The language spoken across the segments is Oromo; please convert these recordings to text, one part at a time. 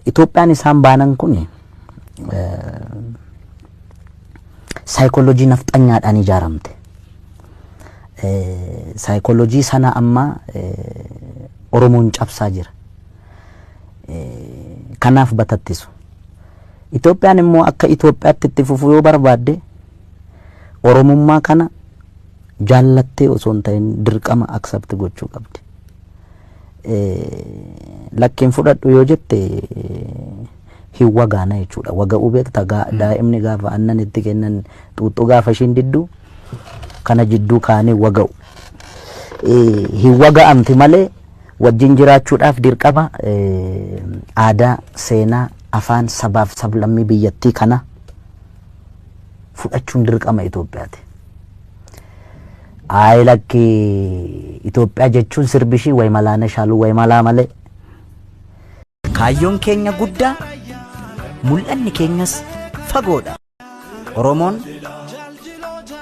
Itoophiyaan isaan baanan kun saayikooloojii nafxanyaadhaan ijaaramte. Saayikooloojii sana amma Oromoon cabsaa jira. Kanaaf batattisu. Itoophiyaan immoo akka Itoophiyaatti itti fufuu yoo barbaadde Oromummaa kana jaallattee osoo hin ta'in dirqama accept gochuu qabdi. Lakkiin fudhadhu yoo jette hin wagaana jechuudha. Waga'uu beekta, daa'imni gaafa aannan itti kennan xuuxxuu gaafa ishiin diddu kana jidduu kaanii waga'u. Hin waga'amti malee wajjin jiraachuudhaaf dirqama aadaa, seenaa, afaan sabaaf sablammii biyyattii kana fudhachuun dirqama Itoophiyaati. Ayi lakki, Itoophiyaa jechuun sirbi ishii way malaana shaaluu way malaa malee. Kaayyoon keenya guddaa, mul'anni keenyas fagoodha. Oromoon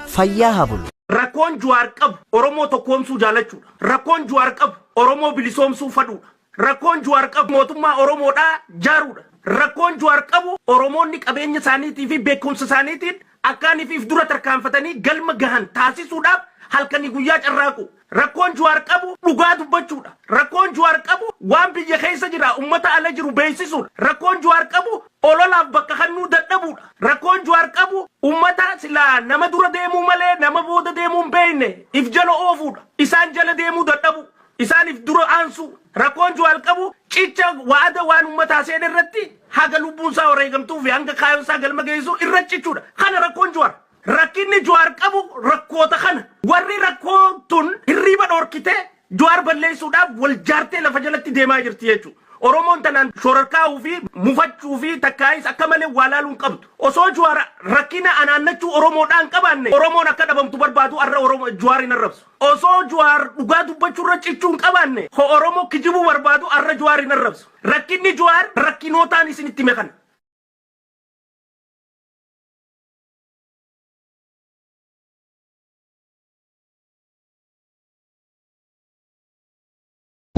fayyaa haa bulu. Rakkoon Juwaar qabu Oromoo tokkoomsuu jaalachuudha. Rakkoon Juwaar qabu Oromoo bilisoomsuu fadhuudha. Rakkoon Juwaar qabu mootummaa Oromoodhaa jaaruudha. Rakkoon Juwaar qabu Oromoonni qabeenya isaaniitii fi beekumsa isaaniitiin akkaaniif if dura tarkaanfatanii galma gahan taasisuudhaaf halkanii guyyaa carraaqu. Rakkoon Juwaar qabu dhugaa dubbachuudha. Rakkoon Juwaar qabu waan biyya keessa jira ummata ala jiru beeksisuudha. Rakkoon Juwaar qabu ololaaf bakka kannuu dadhabuudha. Rakkoon Juwaar qabu ummata silaa nama dura deemuu malee nama booda deemuu hin beekne if jala oofuudha. Isaan jala deemuu dadhabu. Isaan if dura aansuu. Rakkoon Juwaar qabu cicha wa'ada waan ummataa seene irratti haga lubbuun isaa wareegamtuu fi hanga kaayoon isaa galma geessu irra cichuudha. Kana rakkoon Juwaar. Rakkinni Juwaar qabu rakkoota kana. Warri rakkoo tun hirriiba dhorkitee Juwaar balleessuudhaaf wal jaartee lafa jalatti deemaa jirti jechuudha. Oromoon tanaan shororkaa'uu fi mufachuu fi takkaayis akka malee waa laaluu hin qabdu. Osoo Juwaar rakkina anaannachuu Oromoodhaan qabaanne, Oromoon akka dhabamtu barbaadu har'a Oromoo Juwaar hin arrabsu. Osoo Juwaar dhugaa dubbachuu irra cichuu hin qabaanne, ho Oromoo kijibuu barbaadu har'a Juwaar hin arrabsu. Rakkinni Juwaar rakkinootaan isinitti hime kana.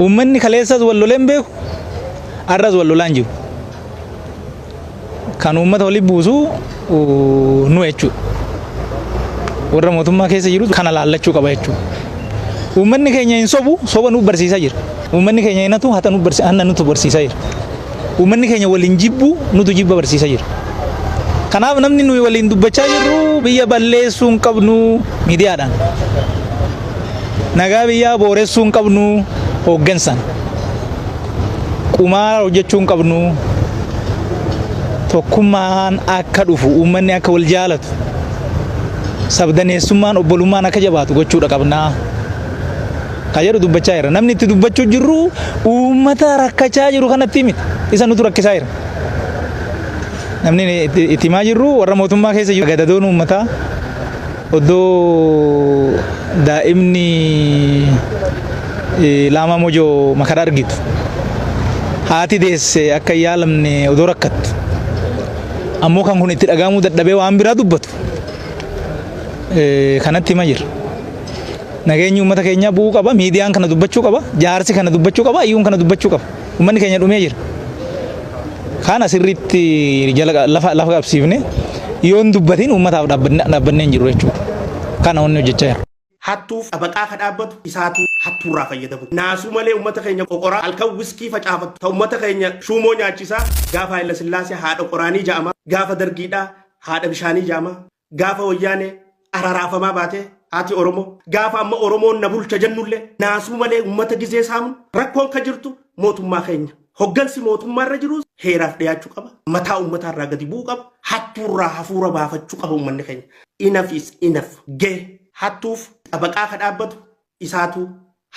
Uummanni kaleessas wal lolee hin beeku, har'as wal lolaan jiru. Kan uummata walitti buusu nu jechuudha. Warra mootummaa keessa jiru kana laallachuu qaba jechuudha. Uummanni keenya hin sobu, soba nuuf barsiisaa jira. Uummanni keenya hin hatu, hata nuuf barsiisa, hanna nutu barsiisaa jira. Uummanni keenya waliin jibbu, nutu jibba barsiisaa jira. Kanaaf namni nuyi waliin dubbachaa jirru biyya balleessuu hin qabnu miidiyaadhaan. Nagaa biyyaa booressuu hin qabnu hooggansaan. Qumaara hojjechuu hin qabnu. Tokkummaan akka dhufu, uummanni akka wal jaalatu, sabdaneessummaan obbolummaan akka jabaatu gochuudha qabnaa. Ka jedhu dubbachaa jira. Namni itti dubbachuu jirru uummata rakkachaa jiru kanatti miti. Isa nutu rakkisaa jira. Namni itti himaa jirru warra mootummaa keessa jiru gadadoon uummataa oddoo daa'imni laamaa mojoo makara argitu haati deesse akka hin yaalamne odoo rakkattu ammoo kan kun itti dhagahamuu dadhabee waan biraa dubbatu kanatti hima jira. Nageenyi uummata keenyaa bu'uu qaba. Miidiyaan kana dubbachuu qaba. Jaarsi kana dubbachuu qaba. Hayyuun kana dubbachuu qaba. Uummanni keenya dhumee jira. Kana sirriitti jala lafa lafa qabsiifne yoo hin dubbatin uummataaf dhaabbannee hin jiru jechuudha. Kana wanni hojjechaa jira. Hattuuf xabaqaa ka dhaabbatu isaatu hattuurraa fayyadamu. Naasuu malee uummata keenya qoqoraa halkan wiskii facaafattu ta uummata keenya shuumoo nyaachisaa, gaafa Hayila Sillaasee haadha qoraanii ja'ama, gaafa Dargiidhaa haadha bishaanii ja'ama, gaafa Wayyaanee araraafamaa baatee haati Oromoo, gaafa amma Oromoon na bulcha jennullee naasuu malee uummata gizee saamu rakkoon ka jirtu mootummaa keenya. Hoggansi mootummaa irra jirus heeraaf dhiyaachuu qaba. Mataa uummataa irraa gadi bu'uu qaba. Hattuurraa hafuura baafachuu qaba uummanni keenya. Enough is enough. Gee hattuuf xabaqaa ka dhaabbatu isaatu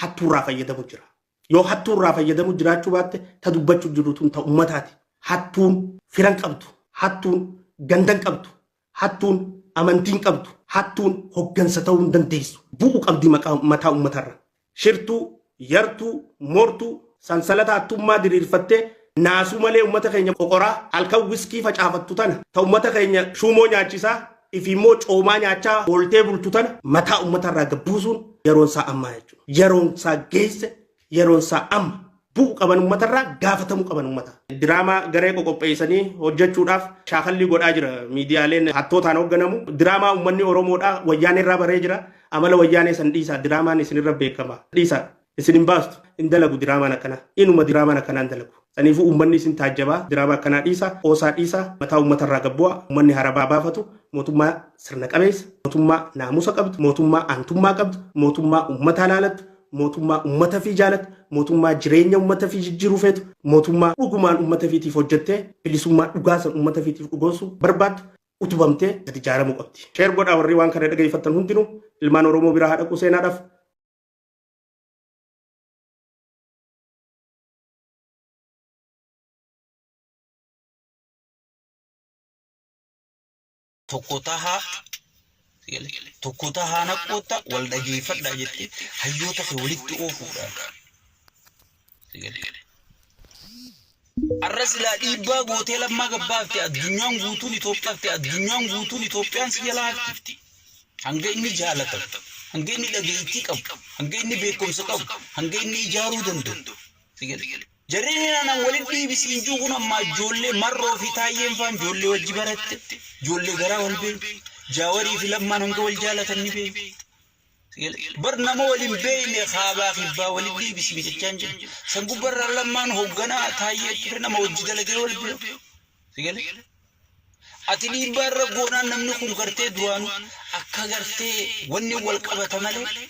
hattuurraa fayyadamu jira. Yoo hattuurraa fayyadamu jiraachuu baatte ta dubbachuu jiru tun ta uummataati. Hattuun firan qabdu. Hattuun gandan qabdu. Hattuun amantiin qabdu. Hattuun hoggansa ta'uu hin dandeessu. Bu'u qabdi mataa uummatarra. Shirtuu, yartuu, mortuu, sansalata hattummaa diriirfattee naasuu malee uummata keenya qoqoraa halkan wiskii facaafattu tana ta uummata keenya shuumoo nyaachisaa ifi immoo coomaa nyaachaa ooltee bultu tana mataa uummatarraa gad buusuun yeroon isaa ammaa jechuudha. Yeroon isaa geesse, yeroon isaa amma. Bu'u qaban uummatarraa gaafatamuu qaban uummata. Diraamaa garee qoqopheessanii hojjechuudhaaf shaakallii godhaa jira miidiyaaleen hattootaan hoogganamu. Diraamaa uummanni Oromoodhaa wayyaanee irraa baree jira. Amala wayyaanee san dhiisaa diraamaan isinirra beekama. Dhiisaa isin hin baastu hin dalagu diraamaan akkanaa. Inuma diraamaan akkanaa hin dalagu. Saniifuu uummanni isin taajjabaa diraamaa akkanaa dhiisaa qoosaa dhiisaa mataa uummatarraa gabbu'aa uummanni harabaa baafatu mootummaa sirna qabeessa mootummaa naamusa qabdu mootummaa aantummaa qabdu mootummaa uummataa laalattu mootummaa uummata fi jaalatu mootummaa jireenya uummata fi jijjiiruu feetu mootummaa dhugumaan uummata fiitiif hojjettee bilisummaa dhugaa san uummata fiitiif dhugoonsuu barbaaddu utubamtee gadi ijaaramuu qabdi. Share godhaa warri waan kana dhageeffattan hundinuu ilmaan Oromoo biraa haa dhaqu seenaadhaaf. Tokko tahaa tokko tahaa naqqootta wal dhageeffadhaa jettee hayyoota kee walitti oofuudha. Arra silaa dhiibbaa gootee lammaa gabbaafte addunyaan guutuun Itoophiyaafte addunyaan guutuun Itoophiyaan si jalaa hafti. Hanga inni jaalatamu, hanga inni dhageettii qabu, hanga inni beekumsa qabu, hanga inni ijaaruu danda'u. Jarri anan walin dhiibisiin jiru kun ammaa ijoollee Marroo fi Taayyeen faan ijoollee wajji baratte, ijoollee garaa wal beektu, Jaawarii fi Lammaan hanga wal jaalatan ni beektu. Bar nama wal hin beekne kaabaa kibbaa walin dhiibisiin jechaan jiru. San gubbarraa Lammaan hoogganaa Taayyee ture nama wajji dalagee wal beeku. Ati dhiibbaa irra goonaan namni kun gartee duraanu akka gartee wanni wal qabata malee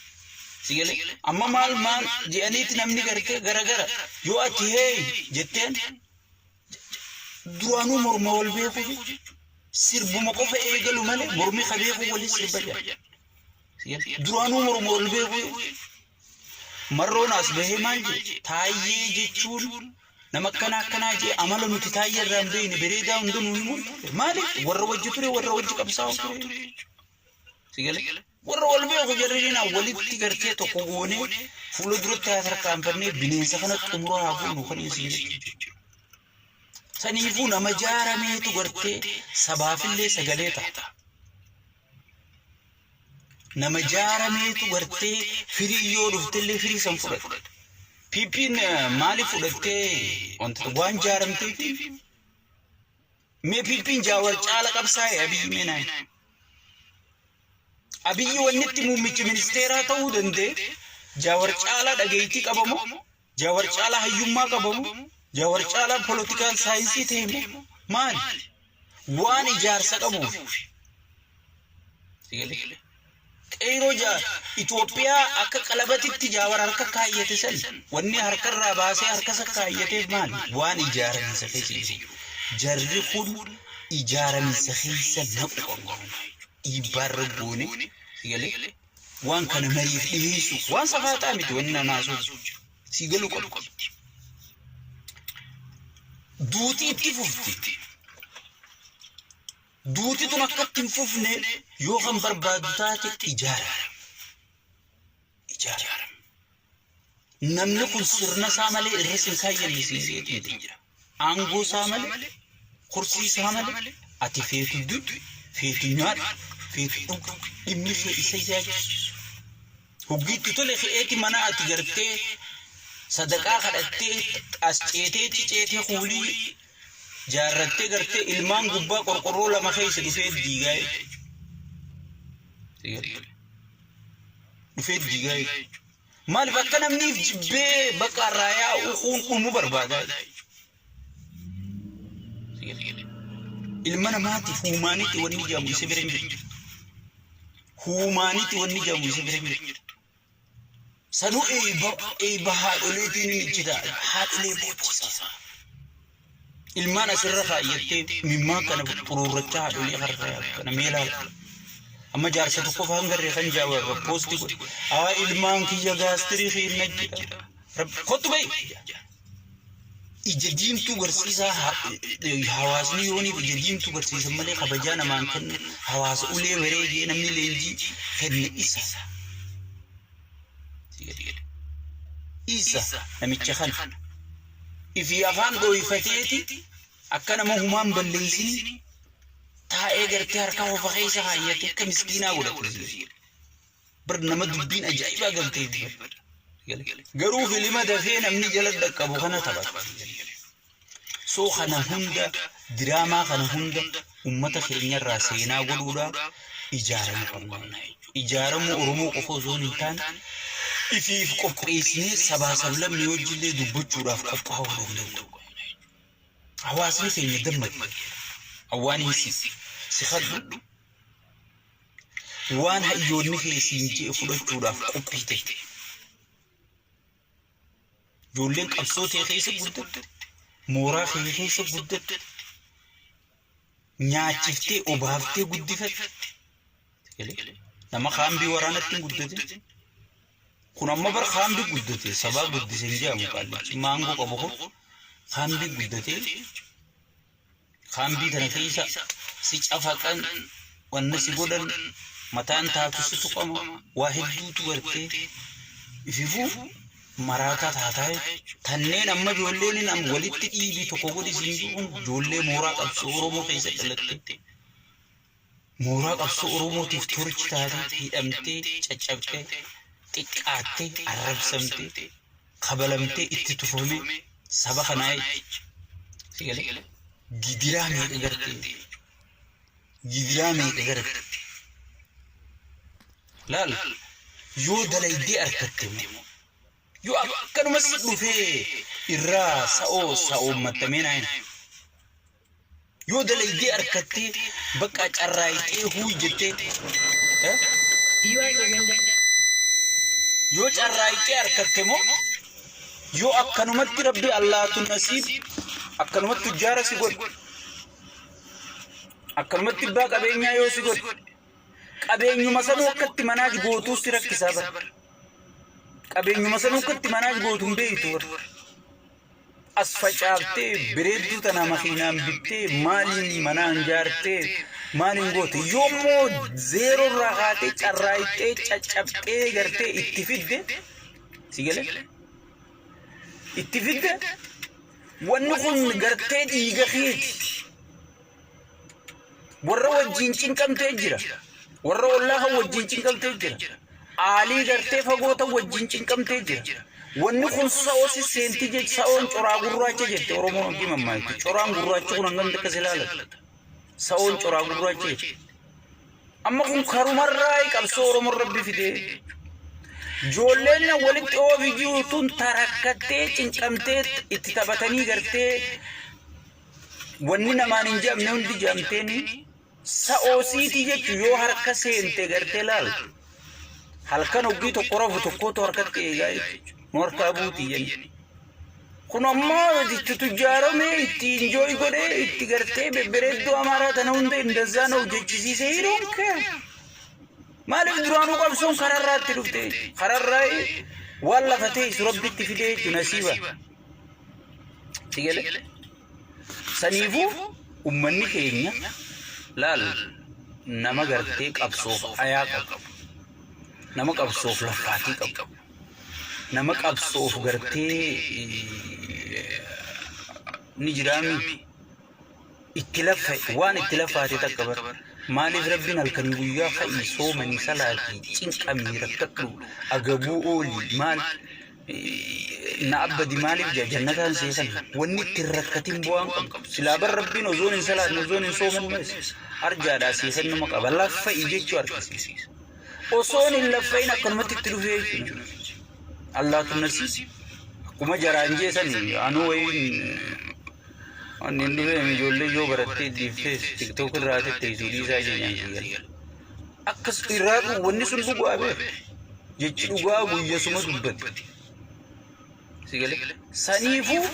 si galee amma maal maal jedhaniiti namni gartee gara gara yoo ati heey jetteen duraanuu morma wal beeku jechuudha. Sirbuma qofa eegalu malee mormi ka beeku wali sirba jedha. Duraanuu morma wal beeku Marroon as bahee maal jedhe? Taayyee jechuun nama akkanaa akkanaa jee amala nuti taayyee irraa hin beekne bareedaa hunda nu himuun ture. Maaliif? Warra wajji ture, warra wajji qabsaa'u ture. Si galee? Warra wal beeku jarri dinaa walitti gartee tokko goonee fuula duratti haa tarkaanfannee bineensa kana xumura haa goonu kan isin jechuudha. Saniifuu nama jaarameetu gartee sabaafillee sagalee ta'a. Nama jaarameetu gartee firii yoo dhuftellee firii san fudhata. PPn maaliif fudhattee wanta waan jaaramteef mee PPn Jaawar caala qabsaa'e Abiyyi mee naan. Abiyyi wanni itti muummichi ministeeraa ta'uu danda'e Jaawar caalaa dhageettii qabamoo Jaawar caalaa hayyummaa qabamoo Jaawar caalaa poolotikaal saayinsii ta'e moo maali? Waan ijaarsa qabuuf. Qeyroo jaa Itoophiyaa akka qalabatitti Jaawar harka kaayyate san wanni harkarraa baasee harkasa kaayyateef maali? Waan ijaaraminsa keessa jiru. Jarri kun ijaaraminsa keessa naqu qabu. Dhiibbaarra goone galee waan kana mariif dhiyeessu waan safaaxaa miti wanni nanaasuuf si galu qabdi. Duuti itti fufti. Duuti tun akka itti hin fufne yoo kan barbaaddu taate ijaarama. Ijaarama. Namni kun sirna isaa malee irra sin kaayyanne siin jeetiin jira. Aangoo isaa malee, kursii isaa malee, ati feetu du'i, feetu nyaadhu, feetu dhugu, dhimmi kee isa yaachisu. Hoggiitti tole ka'eeti mana ati gartee sadaqaa kadhattee as ceeteetti ceetee kuulii jaarrattee gartee ilmaan gubbaa qorqorroo lama keessa dhufee diigaa jechuudha. Dhufee diigaa jechuudha. Maaliif akka namni if jibbee bakka irraa yaa'u kuun dhumu barbaada jechuudha. Ilma namaatiif huumaanitti wanni jedhamu isa bira hin jirtu. Huumaanitti wanni jedhamu isa bira hin jirtu. Sanuu eeyba eeyba haadholeetiin hin ijjita. Haadholee boochisa. Ilmaan asirra kaayyattee mimmaan kana xuruurrachaa haadholee harka kana mee laala. Amma jaarsa tokko faan garree kan jaawaa poosti godhe. Haa ilmaan kiyya gaastirii keenna jedha. Rabbi kottu bahi. Ija diimtuu garsiisaa hawaasni yooniif ija diimtuu garsiisan malee kabajaa namaan kennu hawaasa ulee wareegee namni leenjii kenne isa. Isa namicha kana. Ifii afaan dhooyfateeti akka nama humaan balleessini taa'ee gartee harka hofa keessa kaayyate akka miskiinaa godhate. Bar nama dubbiin ajaa'ibaa galteef bar. Garuu filima dafee namni jala dhaqqabu kana taphata. Soo kana hunda, diraamaa kana hunda ummata keenyarraa seenaa godhuudhaaf ijaaramuu qabna. Ijaaramuu Oromoo qofa osoo hin taane ifiif qopheessinee sabaa sablammii wajjillee dubbachuudhaaf qophaa'uu danda'u. Hawaasni keenya dammaqe. Hawaan hin si kadhu waan hayyoonni kee siin je'e fudhachuudhaaf qophii ta'e. Ijoolleen qabsoo ta'e keessa guddatte, mooraa kee keessa guddatte, nyaachiftee obaaftee guddifatte. Nama kaambii waraanatti hin guddatin. Kun amma bar kaambii guddate, sabaa guddise hin jedhamu. Qaallichi maangoo qabu kun kaambii guddatee, kaambii tana keessa si cafaqan, wanna si godhan, mataan taatu si tuqama, waa hedduutu gartee ififuu maraataa taataa jechuudha. Tanneen amma ijoolleen am walitti dhiibii tokko godhi siin jiru kun ijoollee mooraa qabsoo Oromoo keessa dhalatte. Mooraa qabsoo Oromootiif torchi taatee, hidhamtee, caccabtee, xiqqaattee, arrabsamtee, kabalamtee, itti tufamee saba kanaa jechuudha. Gidiraa meeqa gartee? Gidiraa meeqa garte? Laal, yoo dalaydee argatte immoo, yoo akkanumas dhufee irraa sa'oo sa'oommattamee naayin. Yoo dalaydee argattee bakka carraayixee huuy jettee, yoo carraayixee argatte moo, yoo akkanumatti Rabbi Allaatu nasiib akkanumatti tujjaara si godhe, akkanumatti abbaa qabeenyaa yoo si godhe, qabeenyuma sanuu akkatti manaaj gootuu si rakkisaa bara. Qabeenyuma sanuu akkatti manaaj gootu hin beektu bara. As facaaftee bireedduu tana makiinaan bittee, maaliin manaan jaartee, maaliin goote, yoommoo zeeroo irraa kaatee carraayixee caccabxee gartee itti fidde, si galee itti fidde, wanni kun gartee dhiiga keeti. Warra wajjin cinqamtee jira. Warra ollaa kan wajjin cinqamtee jira. Aalii gartee fagoo tan wajjin cinqamtee jira. Wanni kun sa'oo si seenti jechi sa'oon coraa gurraacha jette Oromoon hojii mammaayitti. Coraan gurraachi kun hangam takka si ilaalata. Sa'oon coraa gurraacha jette. Amma kun karumarraa qabsoo Oromoon Rabbi fidee. Ijoolleen walitti oofi jirtuun tarakkattee cinqamtee itti taphatanii gartee wanni namaan hin jedhamne hundi jedhamteeni sa'oo siitii jechuun yoo harka seente gartee laal, halkan hoggii tokko rafu tokkotu harkatti eegaa jechuudha. Nu harkaa buutii jenni. Kun ammoo itti tujjaarame, itti enjoy godhee, itti gartee bebbereedduu Amaaraa tana hunda indazaa na hojjechisiisee, he don't care. Maaliif? Duraanuu qabsoon kararraa itti dhufte, kararraa waan lafa teessu Rabbitti fidee jechuun nasiiba. Si galee? Saniifuu ummanni keenya laal, nama gartee qabsoof ayaa qabu, nama qabsoof laffaatii qabu, nama qabsoof gartee ni jiraami itti laffe, waan itti laffaate takka bar. Maaliif Rabbiin halkanii guyyaa ka'ii soomanii, salaatii, cinqamii, rakkadhu, agabuu oolii, maal na abbadi, maaliif jaa jannataan seekan? Wanni ittiin rakkatin bu'aan qabdu. Silaa bar Rabbiin osoon hin salaanne, osoon hin soomannes arjaadhaa seekan nama qaba. Laffa'i jechuu argisiisa. Osoon hin laffa'in akkanumatti itti dhufee jechuudha. Allaatu nasiib. Akkuma jaraan jeesani anuu wayiin wanni hin dhufee ijoollee yoo barattee dhiiftee TikTok irraa teessuu dhiisaa jeenyaan siyyal. Akkas irraa wanni sun dhugaa beeku. Jechi dhugaa guyyasuma dubbate. Sigalee. Saniifuu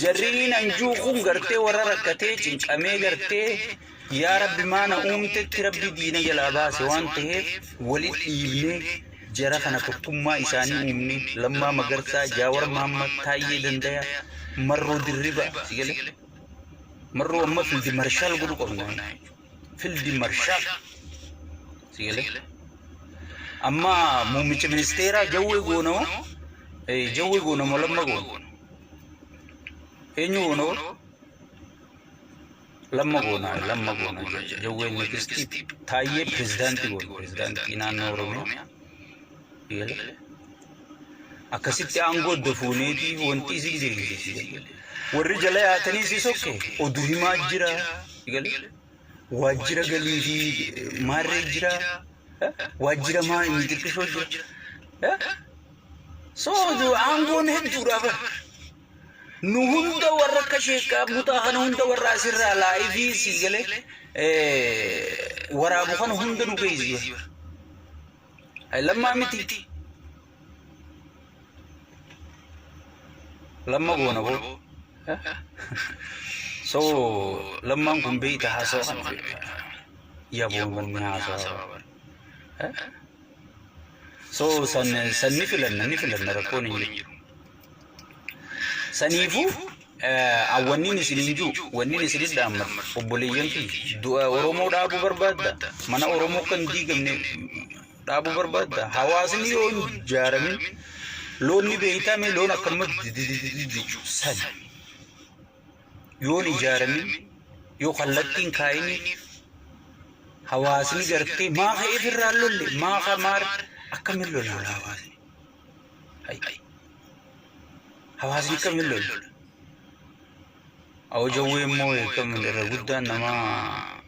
jarriin anjuu kun gartee warra rakkatee cinqamee gartee yaa Rabbi maana uumtetti Rabbi diina jalaa baase waan ta'eef, walitti dhiibnee jara kana tokkummaa isaanii uumnee, Lammaa Magarsaa, Jaawar Mahammad, Taayyee Dandaya, Marroo Dirriba, sigalee. Marroo amma field marshal godhu qabna. Field marshal. Sigalee. Amma muummicha ministeeraa Jawwee goonamoo, Jawwee goonamoo, Lamma goona? Eenyu goonamoo? Lamma goona, Lamma goona. Jawween next, Taayyee pirezidaantii goona, pirezidaantii naannoo Oromiyaa. Sigalee. Akkasitti aangoo adda fuuneeti wanti isin diriirse. Warri jala yaatanii si sokke oduu himaa jira. Waajjira galii fi maarree jira. Waajjira maa inni xiqqishoo jira. So aangoon hedduudha bara. Nu hunda warra akka sheekaa mutaa kana hunda warra asirraa laayivii sii galee waraabu kana hunda nu geessi. Lammaa miti. Lamma goona boo. So lammaan kun beeyta haasawa kana beekta. Yaboon wanni haasawa bara. So san san ni filanna ni filanna rakkoon hin jiru. Saniifuu wanniin isin hin jiru wanniin isin hin dhaammadhu obboleeyyan kiyya du'a Oromoo dhaabuu barbaadda mana Oromoo kan diigamne dhaabuu barbaadda hawaasni yoo hin ijaaramin loon ni beeytame loon akkanumatti dididididi san yoon ijaaramin yoo kallattiin kaayiniif hawaasni gartee maa ka'eef irraa lolle maa ka maar akkamiin lola hawaasni Hay. Hawaasni akkamiin lola Awwa jawwee immoo akkamiin irra guddaan namaa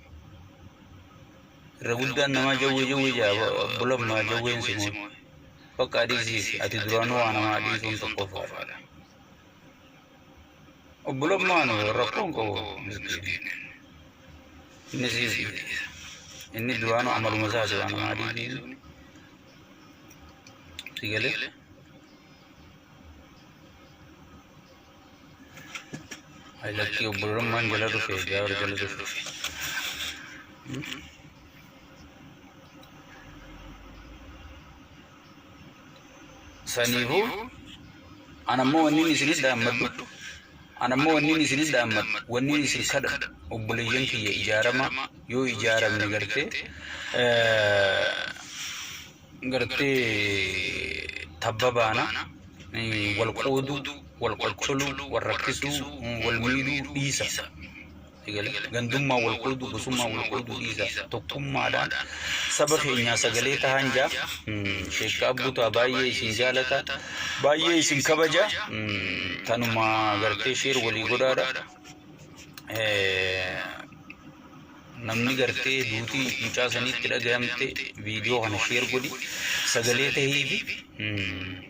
irra guddaan namaa jawwee jawwee jaa bulammaa jawween simoo bakka adiisiif ati duraanuu waa namaa dhiisuun tokkoffaadha. Obbolummaan rakkoon qabu miskiin. Inni siif dhiisa. Inni duraanuu amaluma isaati waan namaa dhiisuun. Si galee? Ay lakkii obbolummaan jala dhufe jaawar jala dhufe. Saniifuu anammoo wanni isinit dhaammadhu anammoo wanni isinit dhaammadhu wanni isin kadhadhu obboleeyyan kiyya ijaarama yoo ijaaramne gartee gartee tabba baana wal qooduu wal qocholuu wal rakkisuu wal miidhuu dhiisa. Eegale gandummaa wal qooduu gosummaa wal qooduu dhiisa tokkummaadhaan saba keenyaa sagalee tahaan jaa sheekka abbutaa baay'ee isin jaalata baay'ee isin kabaja tanuma gartee sheer walii godhaadha. Namni gartee duutii mucaa saniitti dhagayamte viidiyoo kana sheer godhi sagalee tahiifi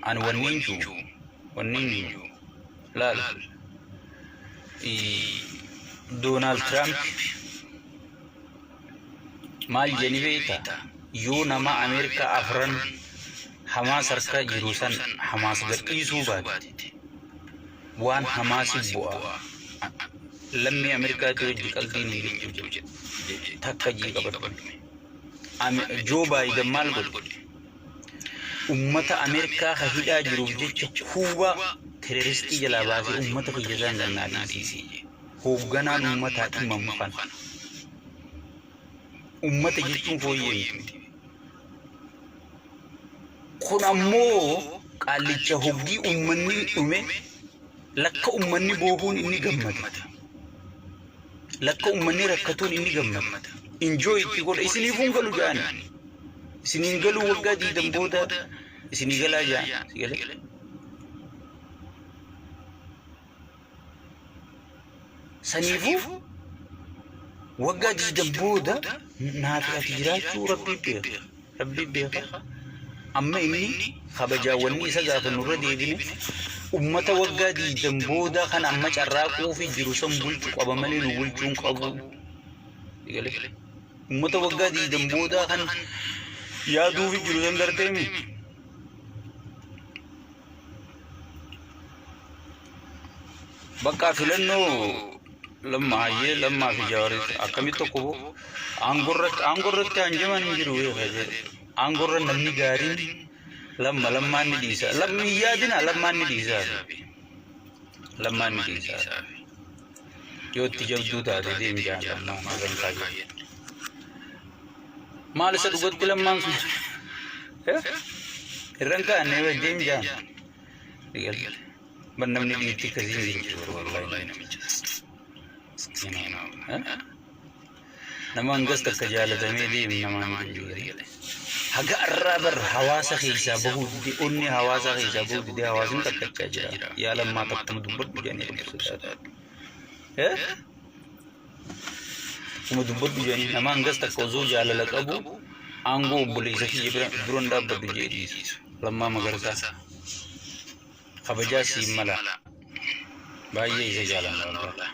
ani wanniin jiru wanniin jiru laal. Doonaald Tiraamp maal jedhani beekta? Yoo nama Ameerikaa afran Hamaas harka jiru san Hamaas gadhiisuu baatte waan Hamaasiif bu'a. Lammii Ameerikaatti hojii qaldiin hin jirtu jedhe. Takka jii qabadhu. Joo Baayiden maal godhe? Ummata Ameerikaa ka hidhaa jiruuf jecha Kuubaa teroristii jalaa baasee ummata kiyya isaan gannaa dhiisii jedhe. Hoogganaan ummataa dhimmamu kana. Ummata jechuun fooyyee miti. Kun ammoo qaallicha hoggii ummanni dhume lakka ummanni boohuun inni gammada. Lakka ummanni rakkatuun inni gammada. Enjoy itti godha isiniifuu hin galu jaani. Isiniin galuu waggaa diidam booda isinii galaa jaan. Si galee? Saniifuu waggaa diidam booda naafi ati jiraachuu rabbii beeka. Rabbii beeka. Amma inni kabajaa wanni isa gaafannu irra deebine ummata waggaa diidam booda kan amma carraaquufi jiru san bulchu qaba malee nu bulchuun qabu. Si galee? Ummata waggaa diidam boodaa kan yaaduufi jiru san garteemi. Bakka filannoo lamma hayyee lammaa fi jawaaris akkamitti tokko boo aangorratti aangorratti hanjaman hin jiru beeka jedhe aangorra namni gaariin lamma lammaan ni dhiisa lammi hin yaadina lammaan ni dhiisa lammaan ni dhiisa yoo itti jabduu taate deem jaan lammaan irra hin kaayyu maal isa dhugatti lammaan sun irra hin kaa'anne deem jaan ban namni dhiitti akkasii hin jirtu wallahi namicha nama hangas takka jaalatamee deemu namaan hin jiru. Haga arraa bar hawaasa keessaa bahuu didee, onnee hawaasaa keessaa bahuu didee hawaasni rakkachaa jira. Yaa Lammaa takkuma dubbadhu jedhanii rabbi sodaadha. Eh? Kuma dubbadhu jedhanii nama hangas takka osoo jaalala qabu aangoo obboleessa kiyya bira dura hin dhaabbadhu jedhee dhiisu. Lammaa Magarsaa. Kabajaa siin mala. Baay'ee isa jaalanna wallahi.